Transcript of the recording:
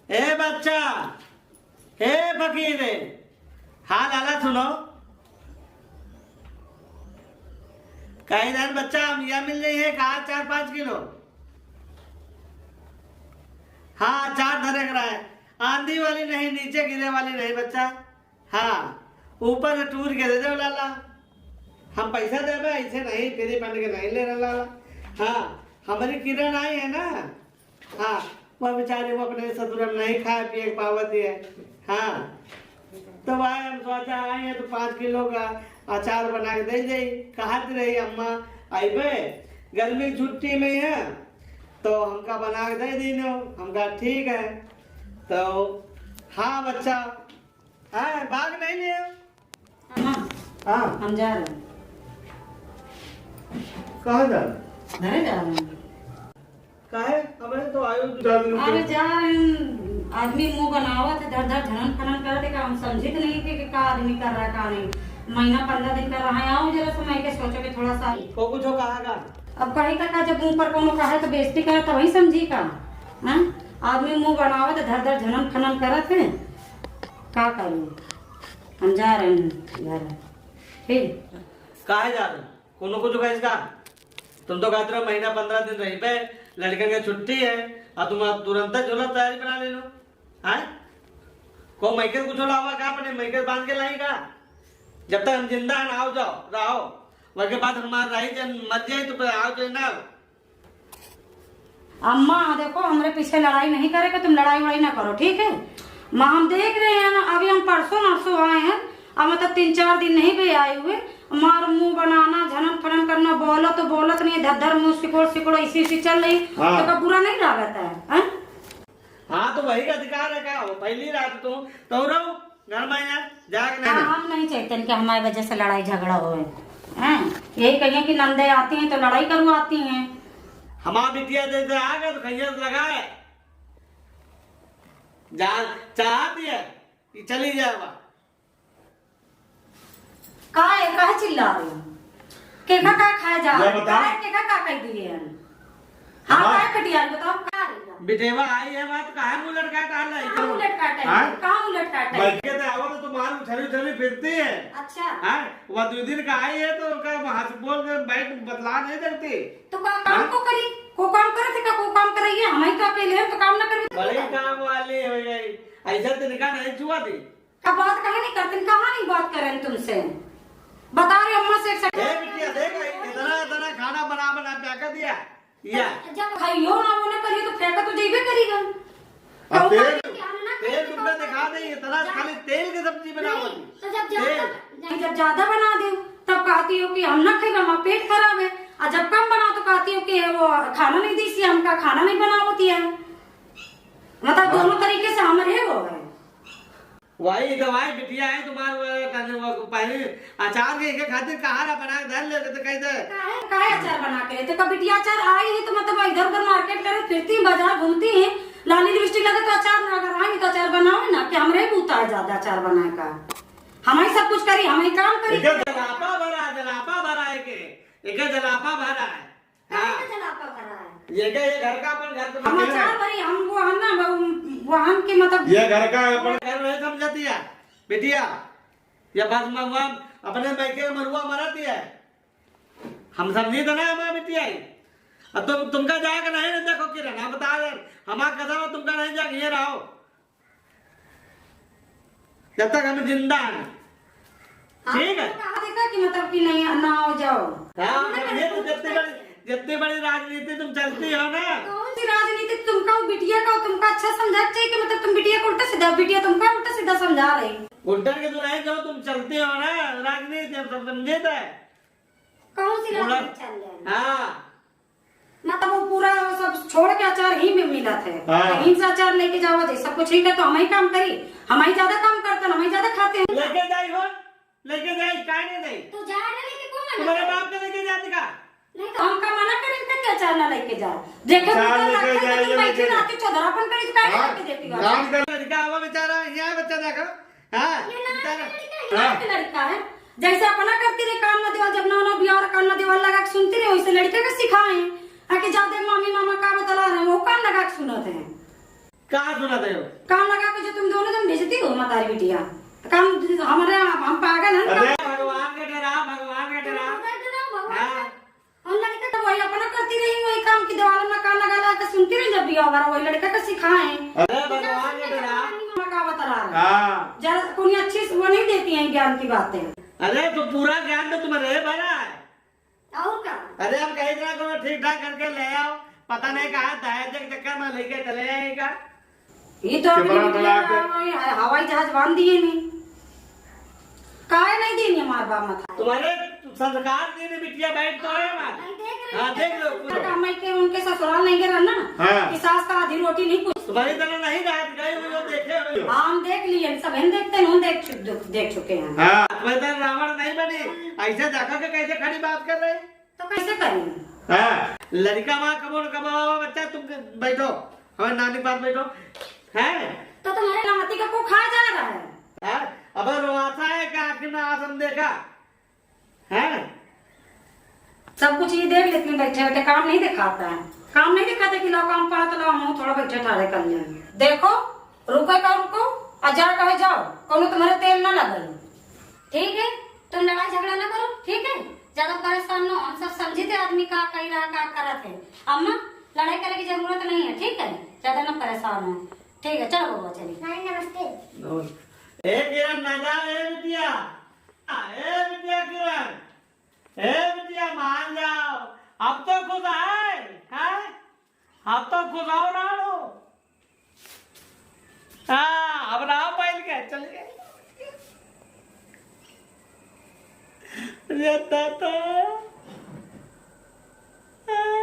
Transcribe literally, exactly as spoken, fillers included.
ए बच्चा, ए फकीर, हाँ लाला सुनो, कहीं दिन बच्चा अमिया मिल रही है का, चार पाँच किलो? हाँ, अचार धरे के रहे, आंधी वाली नहीं, नीचे गिरे वाली नहीं बच्चा। हाँ, ऊपर से टूर के दे दो लाला, हम पैसा देबे, ऐसे नहीं, फ्री फंड के नहीं ले रहे लाला। हाँ, हमारी किरण आई है ना, हाँ, वह बेचारी वो अपने ससुर में नहीं खाए पिए के पावत है। हाँ, तो भाई हम सोचा आए हैं तो पाँच किलो का अचार बना के दे जाई। कहत रही अम्मा, अइबे, गर्मी की छुट्टी में है तो हमका बना के दे दीनो। हमका ठीक है। तो हाँ बच्चा, हाँ, बाग नहीं लिया। हाँ, हाँ। हम जा रहे हैं। कहाँ जा रहे हैं? घरे जा रहे हैं। काहे? अबे तो आयो दो चार दिन अरे के। जा रहे हैं, आदमी मुंह बनावत है, धर धर झनन फनन करत है, का हम समझित नहीं कि, कि का आदमी कर रहा है, का नहीं। महीना पन्द्रह दिन का रहा है, आओ जरा समय के सोचो कि थोड़ा सा। को कुछ कहा का? अब कही का, का जब मुंह पर कोनो कहे तो बेइज्जती करे तो वही समझी का? हैं? आदमी मुंह बनावत है, धर धर झनन फनन करत है, का करूँ? हम जा रहे हैं घर। ठीक। काहे जा रहे हो? कोनो कुछ कहे इसका? तुम तो कहते रहो महीना पन्द्रह दिन रही पे, लड़कन के छुट्टी है, और तुम अब तुरंत झोला तैयारी बना ले लो। हैं? को मैके कुछ लावा का अपने मैके बांध के लाई का? जब तक हम जिंदा हैं, आओ जाओ, रहो। वह के बाद हमारा रही जन मर जाए तो फिर आओ जाए ना। अम्मा, देखो, हमरे पीछे लड़ाई नहीं करे के, तुम लड़ाई वड़ाई ना करो, ठीक है? माँ, हम देख रहे हैं ना, अभी हम परसों नरसों आए हैं, अब मतलब तीन चार दिन नहीं भी आए हुए, मार मुंह बनाना, झनन फनन करना, बोलो तो बोलत नहीं, धर धर मुंह सिकोड़ सिकोड़ इसी इसी चल रही, हाँ। तो का बुरा नहीं लागत है, हैं? हाँ, तो वही का अधिकार है का हो? पहली रात तो, तो रहो, घर में यहाँ जाके हाँ, नहीं। हम नहीं चाहते कि हमारे वजह से लड़ाई झगड़ा होए। हैं? यही कहिए कि नंदे आती हैं तो लड़ाई करवाती हैं। हमार बिटिया जैसे आ गए तो खैया से लगाए। जा, चाहती है कि चली जाए वहाँ। का है, काहे चिल्ला रही हो? केका का खाए जा? या बताओ। काहे केका का कह दिए हैं? हाँ, हाँ। काहे कटिया बताओ, का है? बिटेवा आई है बात, काहे मुंह लटकाए टहल रही? कहाँ मुंह लटकाए टहल? हाँ? कहाँ मुंह लटकाए टहल? बैठ के तो आओ तो तुम्हारी उछली उछली फिरती है। अच्छा। हाँ? वह दो दिन का आई है तो उनका वहाँ से बोल के बैठ बतला नहीं देती। तो का काम हाँ? को करी? को काम करे थे का? को काम कराइए, हम ही तो अकेले हैं तो काम ना करी। बड़ी काम वाली हो गई, ऐसा तरीका नहीं छुआ थी। अब बात काहे नहीं करते, कहाँ नहीं बात करें तुमसे? बता रहे अम्मा से एक second। ए बिटिया, देख, इतना, इतना खाना बना, बना पैक कर दिया। या। जब खाइयो ना, वो ना करियो, तो फेंका तो जइबे करीगा। अब कहूँ तेल, कि हम ना तेल खाइबे, तुमने तो दिखा दे, इतना जा। खाली तेल की सब्जी बनावत। नहीं, तो जब तेल। ज्यादा, नहीं, जब ज्यादा बना दे, तब कहती हो कि हम ना खाइबे, हमारा पेट खराब है। और जब कम बनाओ, तो कहती हो कि वो खाना नहीं दी सी, हमका खाना नहीं बनावती है। मतलब, हाँ। दोनों तरीके से हमरे वो है। वही दवाई बिटिया है तुम्हार, वो कहने वो पहले अचार के, के खातिर कहा रहा बना के धर ले, तो कह दे। काहे, काहे अचार बना के लेते? कब बिटिया अचार आई है तो मतलब इधर उधर market करे फिरती हैं, बाजार घूमती हैं, लाली lipstick लगे तो अचार ना, अगर आई तो अचार बनावे ना, कि हमरे बूता है ज्यादा अचार बनाए का। हम ही सब कुछ करी, हम ही काम करी। एके जलापा भरा, जलापा भरा है के, एके जलापा भरा है। हाँ। काहे का जलापा भरा है? ये क्या, ये घर का अपन घर तो हम बने अचार हैं। भरी, हम वो हम ना, वो, वो हम के मतलब ये घर का अपन घर नहीं समझती है, बिटिया। ये बस महुआ अपने बैठे मरुआ मरती है। हम समझी तो ना हमारा बिटिया है। अब तुम, तुमका जाके नहीं ना देखो किरण, हम बता रहे, हमारा कसम है तुमका नहीं जाके ये रहो। जब तक हम जिंदा हैं। हाँ, ठीक है। तो कहा देखा कि मतलब कि नहीं, ना आओ जाओ। हाँ, मतलब ये तो जितनी बड़ी, जितनी बड़ी राजनीति तुम चलती हो ना। कौन सी राजनीति? तुमका वो बिटिया का, तुमका अच्छा समझा चाहिए कि मतलब तुम बिटिया को उल्टा सीधा, बिटिया तुमका उल्टा सीधा समझा रही। उल्टा के तो नहीं, जो तुम चलती हो ना राजनीति, हम सब समझे थे। कौन सी थोड़ा राजनीति चल रही है? हाँ। मतलब वो पूरा वो सब छोड़ के अचार ही में मिलत है। हाँ। कहीं से अचार लेके जावा जाए, सब कुछ ही का तो हम ही काम करी, हम ही ज्यादा काम करते हैं, हम ही ज्यादा खाते हैं। लेके जाई हो, लेके जाई, काहे नहीं जाई? तो जा ना लेके कौन मना तुम्हारे करे? बाप के लेके जाते का? नहीं तो हमका मना करे इनका कि अचार ना लेके जाओ। देखे अचार उनका लेके रखे जाए, तो ये बैठी लेके रात के चौधरापन करी तो काहे हाँ, लेके देती हो? काम कर। लड़का आवा बेचारा, यहाँ बच्चा देखो। हाँ, ये नान बेचारा। के लड़का है, हाँ। नान के लड़का है। जैसे अपना करती रही कान में देवल, जब नौना बियाह और कान में देवल लगा के सुनती रही, वैसे लड़के के सिखाए। आ कि जादे मामी मामा का बतला रहे हैं, वो कान लगा के सुनत हैं। का सुना दे? कान लगा के जो तुम दोनों जन भेजती हो मतारी बिटिया, तो काम हमारे, हम पागल हैं अरे का? भगवान के डरा, भगवान के डरा। भगवान के डरा, भगवान हाँ। के। हम लड़के तो वही अपना करती रही, वही काम की दीवार में कान लगा लगा के सुनती रही, जब भी हमारा वही लड़के को सिखाए। अरे भगवान के डरा। मैं का बता रहा है? हाँ। जरा कोई अच्छी से वो नहीं देती हैं ज्ञान की बातें। अरे तो पूरा ज्ञान तो तुम्हारे भरा है। और का? अरे, हम कहीं ना कोनो ठीक ठाक करके ले आओ, पता नहीं कहाँ दहेज के चक्कर में लेके चले जाएगा। ये तो अभी कैमरा निकला, मिला के। हवाई जहाज बांध दिए नहीं। काहे नहीं देनी हमारे बाप माता? तुम्हारे संस्कार देने बिटिया बैठ तो है हमारे। नहीं, देख रही हाँ, हूँ। देख लो, पूरा। का मैं के उनके ससुराल नहीं गए ना, हाँ। कि सास का आधी रोटी नहीं पूछ। तुम्हारी तरह नहीं रहा, गए हुए हो, देखे हुए हो। हम देख लिए, सब हम देखते हैं, हम देख चु-, देख, देख चुके हैं। हाँ, तुम्हारी तरह रावण नहीं बनी, ऐसे देखो कि कैसे खड़ी बात कर रहे। तो कैसे करी? हाँ, लड़का वहाँ कबो न कबो आवा, बच्चा तुम बैठो, हमारे नानी के पास बैठो। हैं? तो तुम्हारे नाती का को खा जा रहा है? हाँ, अब रोआसा है का आखिर में आसन देखा? हैं? सब कुछ ये देख लेते हैं, बैठे बैठे काम नहीं दिखाता है, काम नहीं दिखाते कि लो काम पड़ा तो लो हम थोड़ा बैठे ठाड़े कर लें। देखो, रुको का रुको, और जा कहे जाओ, कोनो तुम्हारे तेल ना लगल। ठीक है, तुम लड़ाई झगड़ा ना करो, ठीक है? ज्यादा परेशान ना हो, हम सब समझी थे आदमी का कही रहा, का करत है। अम्मा, लड़ाई करे की जरूरत नहीं है, ठीक है? ज्यादा ना परेशान हो, ठीक है? चलो बबुआ, चलिए। नानी, नमस्ते। नमस्ते। ए किरण, ना जाओ, ए बिटिया। ए बिटिया किरण, ए बिटिया, मान जाओ। अब तो खुश है, हैं? अब तो खुश हो रहा हो। हाँ, अब ना बैठ के चल गए। अरे दादा।